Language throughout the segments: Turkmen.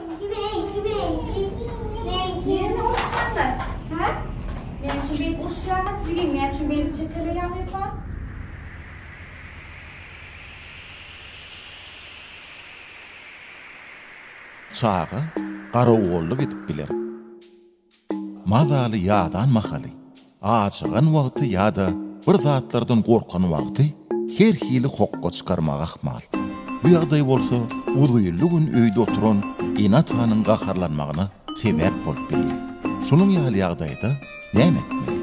Meňki, meňki, meňki, meňki. Näme uruşýaňlar? Hä? Näme üçin beýdip uruşýaňlar? Jigiň näme üçin beýdip çekeleýär myhman? Çaga garagollyk edip biler. Mazaly ýadan mahaly, ajygan wagty ýa-da bir zatlardan gorkan wagty her hili hokga çykarmagy ahmal. Bu ýagdaý bolsa uzynly gün öýde oturan ene-atanyň gaharlanmagyna sebäp bolup bilýär. Şunuň ýaly ýagdaýda näme etmeli?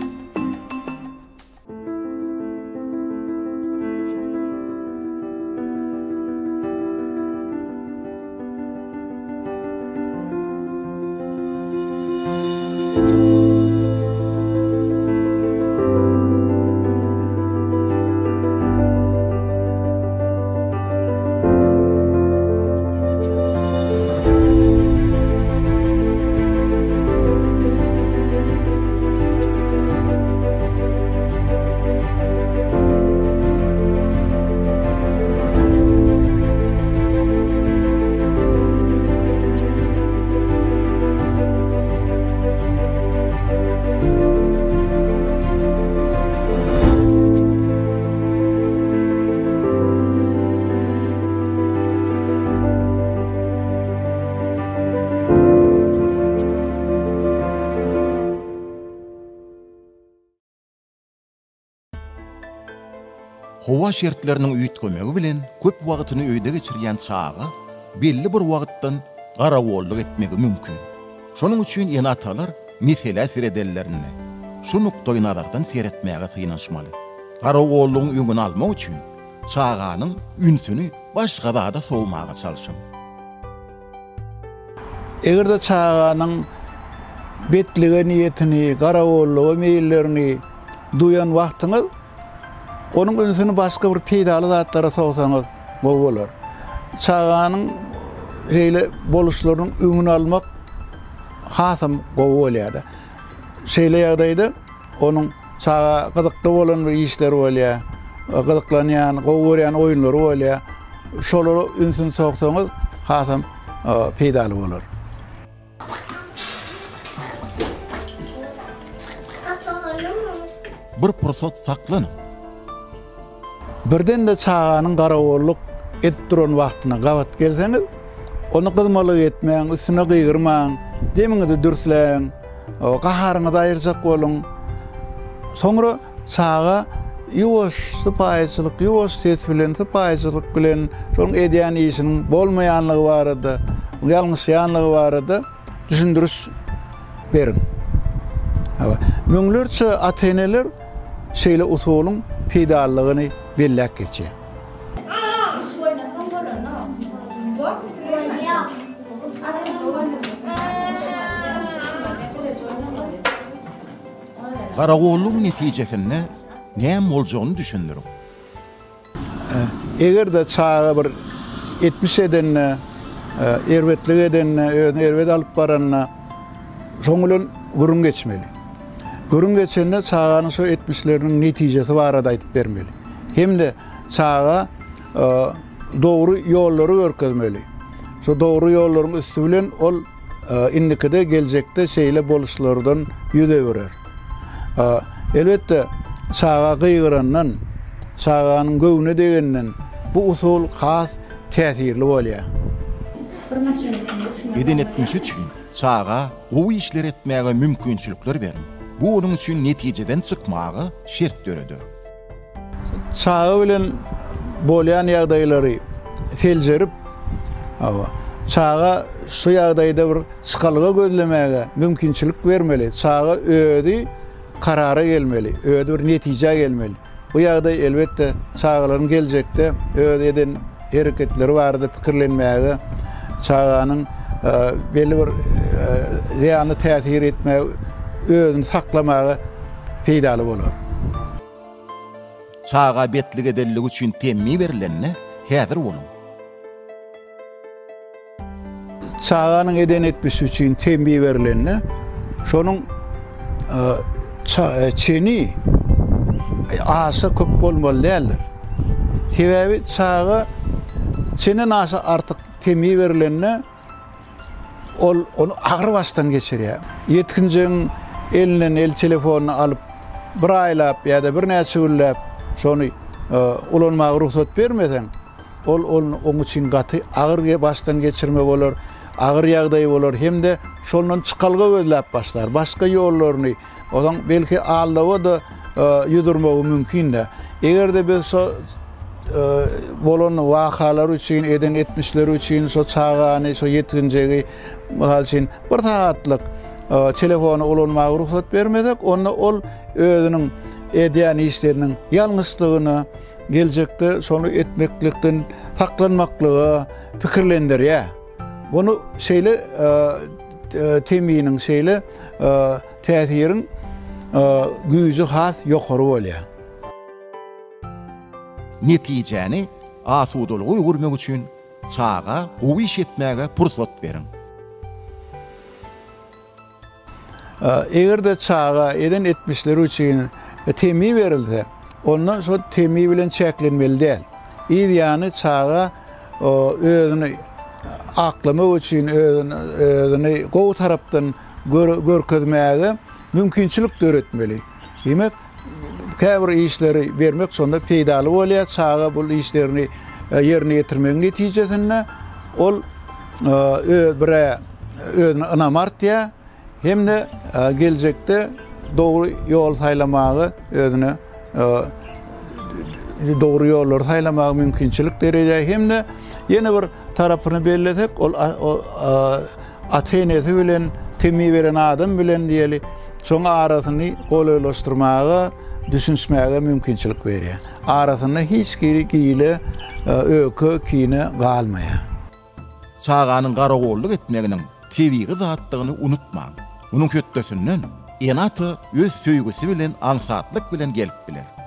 Howa şertleriniň üýtgemegi bilen köp wagtyny öýde geçirýän çaga belli bir wagtdan garagolluk etmegi mümkin. Şonuň üçin ene-atalar meselä seredenlerinde, şu nukdaýnazardan seretmäge synanyşmaly. Garagollugyň öňüni almak üçin çaganyň ünsüni başga zada sowmaga çalşyň. Eger-de çaganyň betlige niýetini, garagolluga meýillerini duýan wagtyňyz, onuň ünsüni başga bir peýdaly zatlara sowsaňyz gowy bolar. Çaganyň şeýle boluşlarynyň öňüni almak hasam gowy bolýar-da. Şeýle ýagdaýda onuň çaga gyzykly bolan bir işleri bolýar, gyzyklanýan, gowy görýän oýunlary bolýar. Şolara ünsüni soksaňyz hasam peýdaly bolar. Bir pursat saklanyň. Birden-de çaganyň garagolluk edip duran wagtyna gabat gelseňiz, ony gyzmalyk etmäň, üstüne gygyrmaň, demiňizi dürsläň, gaharyňyzy aýyrjak boluň. Soňra Çaga ýuwaş, sypaýyçylyk, ýuwaş ses bilen, sypaýyçylyk bilen şonuň edýän işiniň bolmaýanlygy barada, ýalňyşýanlygy barada düşündiriş beriň. Hawa, müňlerçe ata-eneler şeýle usulyň peýdalylygyny belläp geçýär. Garagollugyň netijesinde näme boljagyny düşündiriň. Eger-de çaga bir etmiş edende, erbetlik edende, özüni erbet alyp baranda, şoň bilen gürrüň geçmeli. Gürrüň geçende çaganyň şo etmişleriniň netijesi barada aýdyp bermeli. Hem-de çaga dogry ýollary görkezmeli. Şo dogry ýollaryň üsti bilen ol Indikide geljekde şeýle boluşlardan ýüz öwürer. Elbetde, çaga gygyrandan, çaganyň göwnüne degenden bu usul has täsirli bolýar. Eden etmişi üçin çaga gowy işler etmäge mümkinçilikler beriň. Bu onuň üçin netijeden çykmaga şert döreder. Çaga bilen bolýan ýagdaýlary seljerip, hawa, çaga şu ýagdaýda bir çykalga gözlemäge mümkinçilik bermeli. Çaga özi karara gelmeli, özi bir netijä gelmeli. Bu ýagdaý elbetde çagalaryň geljekde öz eden hereketleri barada pikirlenmäge, çaganyň belli bir zyýanly täsir etmäge, özüni saklamaga peýdaly bolar. Çaga betlik edenligi üçin temmi berlende häzir boluň. Çaganyň eden etmişi üçin temmi berlende, şonuň çeni aşa köp bolmaly däldir. Sebäbi çaga çenden aşa artyk temmi berlende. Ol ony agyr başdan geçirýär. Ýetginjegiň elinden el telefonyny alyp, bir aýlap ýa-da birnäçe günläp şony ulanmaga rugsat bermeseň, ol onuň üçin gaty agyr başdan geçirme bolar, agyr ýagdaý bolar hem-de şondan çykalga gözläp başlar. Başga ýollaryny, ozaň belki aldawa-da ýüz urmagy mümkin-dä. Eger-de biz şo bolan wakalar üçin, eden etmişleri üçin şo çagany, şo ýetginjegi, mysal üçin, bir sagatlyk telefony ulanmaga rugsat bermesek, onda ol özüniň edýän işleriniň ýalňyşlygyna, geljekde şony etmeklikden saklanmaklyga pikirlendirýär. Bunu şeýle teminiň, şeýle täsiriň güýji has ýokary bolýar. Netijäni asudalyga öwürmek üçin çaga gowy iş etmäge pursat beriň. Eger-de çaga eden etmişleri üçin temmi berilse, onda şo temmi bilen çäklenmeli däl. Yz ýany çaga özüni aklamak üçin, özüni gowy tarapdan görkezmäge mümkinçilik döretmeli. Diýmek, käbir işleri bermek şonda peýdaly bolýar. Çaga bu işlerini ýerine ýetirmegiň netijesinde ol öz bir özüne ynamy artýar hem-de geljekde dogry ýol saýlamaga özüne dogry ýollary saýlamaga mümkinçilik döredýär hem-de ýene bir tarapyny bellesek, ol ata-enesi bilen, temmi beren adam bilen diýeli, şoň arasyny golaýlaşdyrmaga, düşünişmäge mümkinçilik berýär. Arasynda hiç hili gile, öýke, kine galmaýar. Çaganyň garagolluk etmeginiň tebigy zatdygyny unutmaň. Munuň hötdesinden ene-ata öz söýgüsi bilen aňsatlyk bilen gelip biler.